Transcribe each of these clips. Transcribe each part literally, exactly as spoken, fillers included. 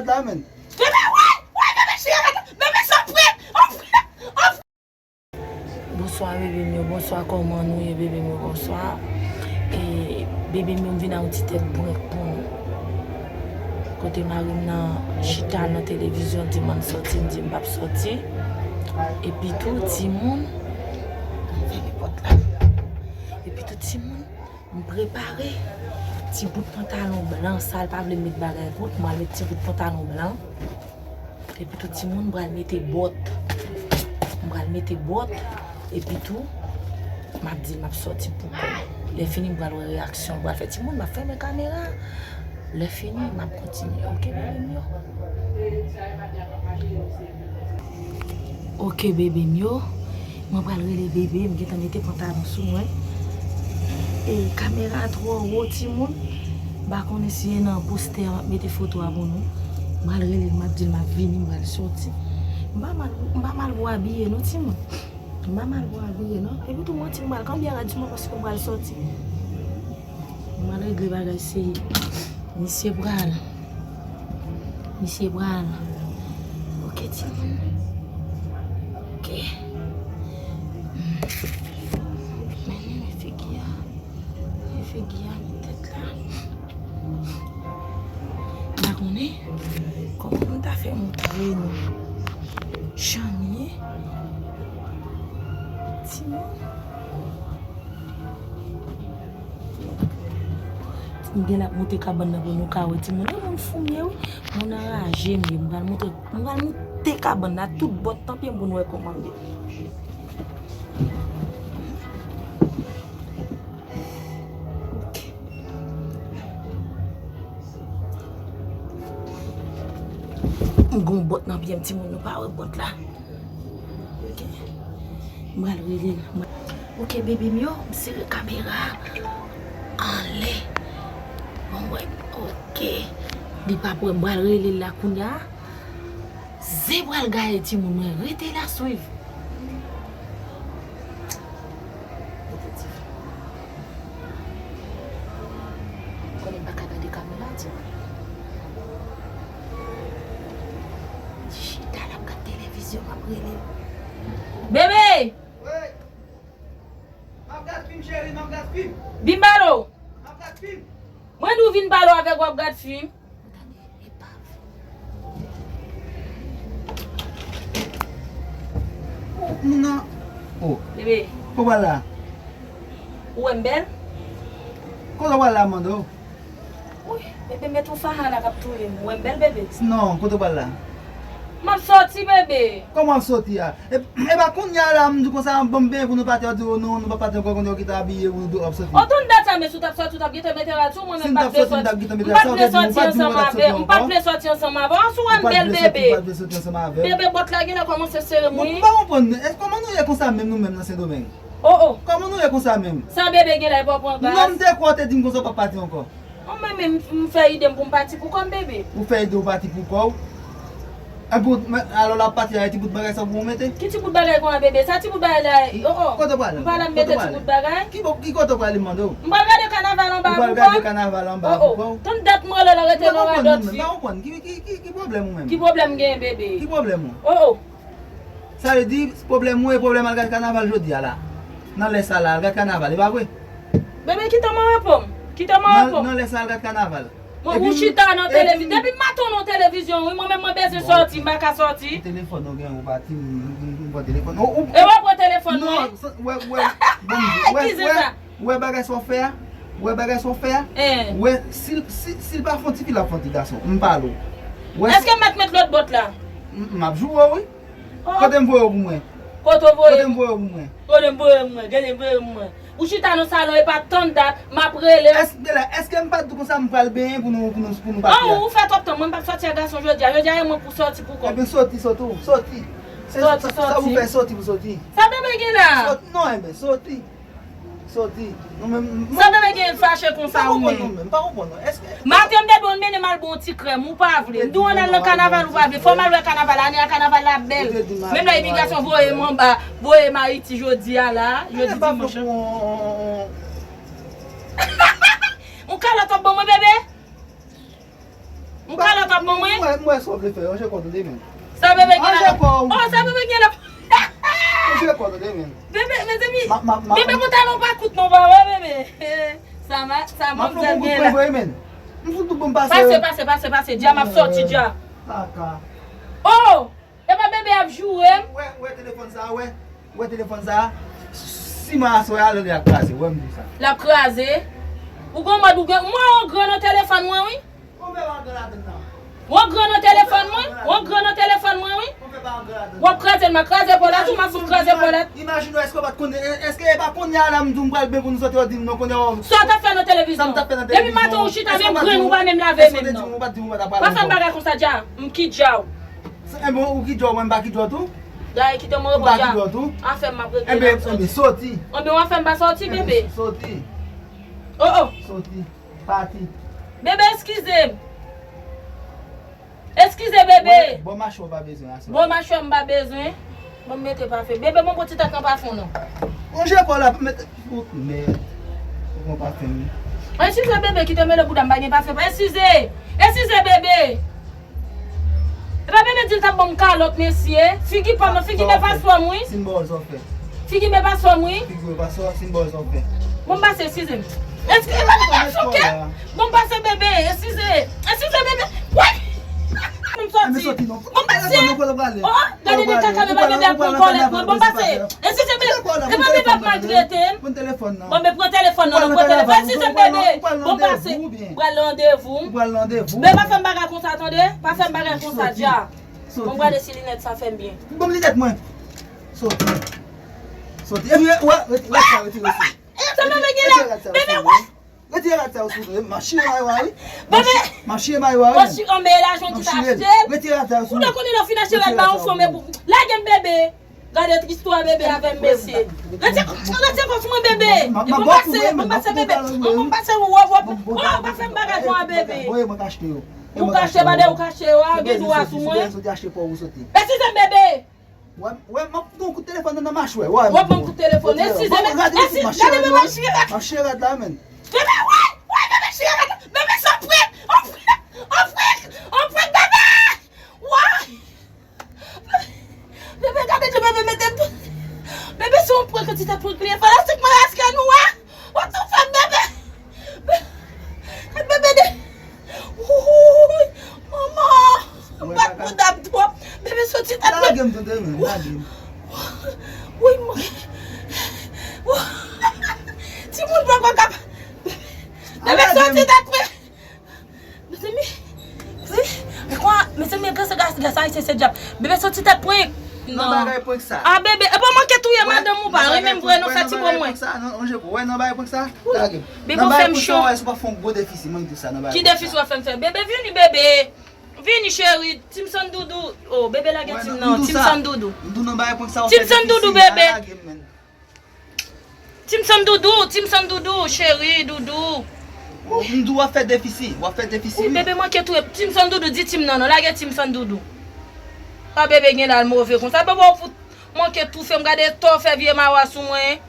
gad la, menn. Bebe, woy! Woy, bebe, chire gad la! Bebe, sa pran! Bonswa, bebe m yo, bonswa, kòman nou ye, bebe m yo, bonswa. E, bebe m yo, m vin ak yon ti tèt prank pou nou. Kote mari m nan chita nan televizyon, di m ann sòti, m di m p ap sòti. Epi tou, timoun, fèmen pòt la. Epi tou, timoun, m prepare ti bout pantalon blan, sa l pa vle m met bagay kout, m al met ti bout pantalon blan. Epi tou, timoun, m pral mete bòt. M pral mete bòt. Epi tou, m ap di l m ap sòti pou kò m. Lè fini, m pral wè reyaksyon l pral fè. Timoun, m ap fèmen kamera. Lè fini, m ap kontinye. Oke, bebe m yo? Oke, bebe m yo. Mwen pral rele bebe, m gentan mete pantalon sou mwen. E kamera a twò wo, timoun. M pa konnen si e nan postè a m ap mete foto a pou nou. M pral rele l, m ap di l m ap vini, m pral sòti. M pa mal, m pa mal pou abiye non, timoun. M pa mal pou abiye non. Epi tou, manti m pral kanpe a radyo paske m pral sòti. Mwen regle bagay serye. Misye pral. Misye pral. Oke, timoun. Oke. Men, men, men figi a. Men figi a, men tèt la. M pa konnen kòman pou m ta fè montre nou jan m ye. Timoun. M gen l ap monte kabann nan pou nou ka wè timoun. E moun fou m ye wi. Moun anraje m ye. M pral monte, m pral monte kabann nan tout bòt tanpye m pou nou wè kòman m ye. Ok. M gon bòt nan pye m timoun, nou pa wè bòt la. Ok. M pral rele l. Ok, bebe m yo, m sere kamera anlè. Bon, wè, ok. Li pa pran, m pral rele l la kounya. Zen pral gaye timoun mwen, rete la swiv. Detektif. Konnen m pa ka gade kamera, timoun. Li chita, l ap gade televizyon, m ap rele l. Bebe! Wi. M ap gad fim, cheri, m ap gad fim. Vin balo. M ap gad fim. Mwen di w vin balo avèk w ap gad fim. Moun nan. Oh. Bebe. Kote w pral la? Ou wè m bèl? Kote w pral la, m mande w? Wi, bebe, met yon faha la k ap touye m. Ou wè m bèl, bebe? Non, kote w pral la? M ap sòti, bebe. Kòman w ap sòti a? E, e pa kounye a la, m di w konsa, ban m benyen pou nou pati, w di w non, nou p ap pati ankò, kounye a w kite abiye pou nou ap sòti. O, tann dat sa, men si w t ap sòti, w t ap gentan mete rad sou mwen, men m pa t vle sòti. M pa t vle sòti ansanm avè w. M pa t vle sòti ansanm avè w. Ansi w wè m bèl, bebe. Bebe, bòt la genlè kòmanse sere m, wi. Bon, m pa konprann, èske kòman nou ye konsa menm nou menm nan Sendomeng? O, o. Kòman nou ye konsa menm? Sa bebe genlè, e pa w pran gaz? Non, m te kwè w te di m konsa w p ap pati ankò. O, mwen menm, m fè ide m pou m pati pou kò m, bebe. Ou fè ide w pati pou kò w? Epi w, alò l ap pati a, e ti bout bagay sa w pou w mete? Ki ti bout bagay konsa, bebe? Sa ti bout bagay la, o, o. Kote w prale? M pa la m mete ti bout bagay. Ki bo-, ki kote w prale, m mande w? M pral gade kanaval anba pou kò m. Ou pral gade kanaval anba pou kò w? O, o. Tann dat m rele la rete nan radòt fi. M pa konprann, m pa konprann. Ki, ki, ki, ki pwoblèm ou menm? Ki pwoblèm m genyen, bebe? Ki pwoblèm ou? O, o. Sa vle di, pwoblèm ou e pwoblèm al gad kanaval jodi a la. Nan lè sa la, al gad kanaval, e pa vre? Bebe, kite m reponn. Kite m reponn. Nan lè sa, al gad kanaval. Mwen, ou chita nan televizyon. Depi maten w nan televizyon, wi, mwen menm mwen bezwen sòti, m pa ka sòti. Telefòn ou gen, ou pati, m, m, m pran telefòn. Ou, ou, e w ap pran telefòn mwen? Non, wè, wè, bon, wè, wè, wè bagay sa w fè a? Wè bagay sa w fè a? Wè, si, si, si l pa fè yon tifi, l ap fè yon ti gason. M pale w. Wè. Èske m mèt met lòt bòt la? M, m ap joure w, wi. Kote m voye w pou mwen? Kote w voye? Kote m voye w pou mwen? Kote m voye w pou mwen? Kote m voye w pou mwen? Ou chita nan salon e pa tann dat, m ap rele w. Èske, Bela, èske m pa t di w konsa m pral benyen pou nou, pou nou, pou nou pa fè? Ou fè twòp tan, mwen m p ap sòti ak gason jodi a. Jodi a e mwen pou sòti pou kò m. Ebyen sòti, sòti, sòti. Sòti, sòti. Sa pou fè sòti pou sòti. Sa bebe gen la? Sòti, non, ebyen, sòti. Sòti. Non, men, sa bebe gen fache konsa ou menm? M pa konprann, non, men, m pa konprann, non. Èske Maten m te di w ann mennen m al ba w ti krèm, ou pa vle. M di w ann al nan kanaval, ou pa vle. Fò m al wè kanaval, ane a kanaval la ap bèl. Menm lè imigrasyon voye m anba, voye m Ayiti jodi a la, jodi dimanch lan. Yon kalòt w ap ban mwen, bebe? Yon kalòt w ap ban mwen? M wè sa w vle fè, ranje kò w tande, men. Sa bebe gen la? Oh, sa bebe gen la? Ranje kò w tande, men. Bebe, mezanmi, bebe pantalon pa kout non, pa wè, bebe. Sa ma, sa manmzèl gen la. M fout bout bon pase. Pase, pase, pase, pase. Dja m ap sòti dja. Kaka. Oh! E pa bebe ap joure m. Wè, wè telefòn sa, wè. Wè telefòn sa. Siman aswè a, lè l ap kraze, wè m di w sa. L ap kraze. Ou gon mòd ou gen, mwen yon gran nan telefòn mwen, wi. Ou fè pa antre ladann nan. Yon gran nan telefòn mwen, yon gran nan telefòn mwen, wi. Ou fè pa antre ladann nan. W ap kraze l, m a kraze pòlèt ou, m ap fout kraze pòlèt. Imajine w, èske w pa t konnen, èske e pa kounye a la m di w m pral ben pou nou soti, w di m non kounye a w. Sa w t ap fè nan televizyon? Sa m t ap fè nan televizyon? Depi maten ou chita, menm grenn ou pa menm lave menm non. Ou pa t di m ou pa t ap pral ankò. Pa fè m bagay konsa dja, m ki dja w. Ebyen, ou ki dja w, mwen m pa ki dja w tou? Dayè, kite mwen reponn dja. M pa ki dja w tou? Afè m m ap regle. Ebyen, ebyen, soti. Ebyen, w a fè m pa soti, bebe. Soti. Oh, oh. Soti. Pati. Bebe, eskize m. Eskize, bebe. Bon, bon machwè w pa bezwen aswè. Bon machwè m pa bezwen. Bon, m mete pafen. Bebe, bon, bon ti tèt nan pafen w non. Ranje kò w la pou mete. Fout mèd. Ou pran pafen m. Eskize, bebe, kite m mele bouda m pa gen pafen. Eskize. Eskize, bebe. E pa bebe di l t ap ban m kalòt, mesye. Figi pa m, figi m e pa sò m, wi. Si m ba w l, sa w fè? Figi m e pa sò m, wi. Figi w e pa sò, si m ba w l, sa w fè? Bon, m pase, eskize m. Eskize m, m choke. Bon, m pase, bebe, eskize. Eskize, bebe. Woy! Bon, m sòti. Bon, m pase. Oh, gade de kaka, bebe, bebe ap pran kòlèt mwen. Bon, m pase. Eskize m, e pa bebe ap maltrete m. Bon, men pran telefòn nan, non, pran telefòn. Eskize m, bebe. Bon, m pase. Pral randevou. Ou pral randevou. Men pa fè m bagay konsa, tande? Pa fè m bagay konsa, dja. Soti. Bon, gade si linèt sa fè m byen. Ban m linèt mwen. Soti. Soti. Epi, wè, retire sa, retire sa. Sa bebe gen la. Bebe, wè. Retire rad sa yo sou nou. M ap chire mayo a, wi. Bebe. M ap chire mayo a, wi. M ap chire, anmè, lajan ki ta achte l. Retire rad sa yo sou nou. Ou ta konnen lè w fin achte rad ba yon fanm, e pou lage m, bebe. Gade tristwa bebe avè m, mesye. Retire, retire kò sou mwen, bebe. Bon pase, bon pase, bebe. Bon pase, wòp, wòp. Oh, pa fè m bagay konsa, bebe. Ou kache, bade ou kache yo a, gen dwa sou mwen. Eskize m, bebe. Wè, wè, m ap pran kout telefòn nan nan machwè. Wè, w ap pran kout telefòn. Eskize m, eskize, gade bebe, chire rad. M ap chire rad la, menn. Bebe, woy, woy, bebe, chire rad la. Bebe, se yon prank, yon prank, yon prank, yon prank, bebe. Woy. Bebe, gade jan bebe mete m tou. Bebe, se yon prank, ti tèt prank li ye. Fanatik mwen, èske nou wè? Ou tou fè m bebe. Bebe de. Wouy, manman. Bat bouda m twòp. Bebe, soti tèt mwen. Lage m tande, men, lage m. Wi, mwen. Timoun poko kap. Bebe, soti tèt mwen. Mezanmi. Wi. Mezanmi, mezanmi, gras, gras, gras, ayisyen se dyab. Bebe, soti tèt prank. Non. Nan bagay prank sa. Ah, bebe, e pa manke touye madanm ou pa renmen m vre, non, fè ti bon mwen. Nan bagay prank sa, non, anje pou wè nan bagay prank sa. Lage m. Bebe, ou fè m cho. Wè, si w pa fè yon gwo defisi, mwen di sa nan bagay prank sa. Ki defisi w ap fè m fè? Bebe, vini, bebe. Vini, cheri. Timson Doudou. Oh, bebe, lage Tim nan. Timson Doudou. M di w nan bagay prank sa, w fè defisi. Timson Doudou, bebe. Lage m, menn. Timson Doudou, Timson Doudou, cheri, Doudou. M di w ap fè defisi, w ap fè defisi, wi. Bebe manke touye. Timson Doudou, di Tim nan non, lage Timson Doudou. Pa bebe gen la l move konsa. Bebe w fout manke toufe m, gade to fè vye mawa sou mwen.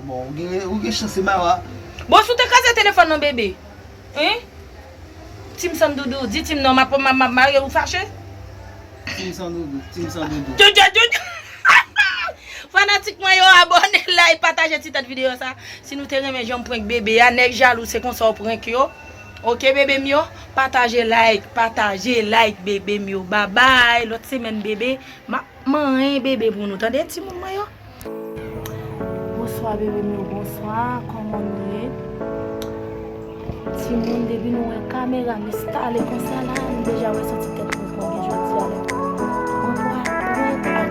Bon, ou gen, ou gen chans se mawa. Bon, si w te kraze telefòn nan bebe. Hein? Timson Doudou, di Tim nan, m ap, m ap, m ap mare ou fache. Timson Doudou, Timson Doudou. Djou, djou, djou, djou. Fanatik mwen yo, abòne, like, pataje ti tèt videyo sa. Si nou te renmen jan m prank bebe a, nèg jalou se konsa w prank yo. Oke, bebe m yo, pataje, like, pataje, like, bebe m yo. Babay, lòt semèn, bebe, m ap manyen bebe pou nou, tande, timoun mwen yo. Bonswa, bebe m yo, bonswa, kòman nou ye? Timoun, depi nou wè kamera m enstale konsa la, nou deja wè santi tèt mwen pran gen jodi a la. Mwen pran prank ak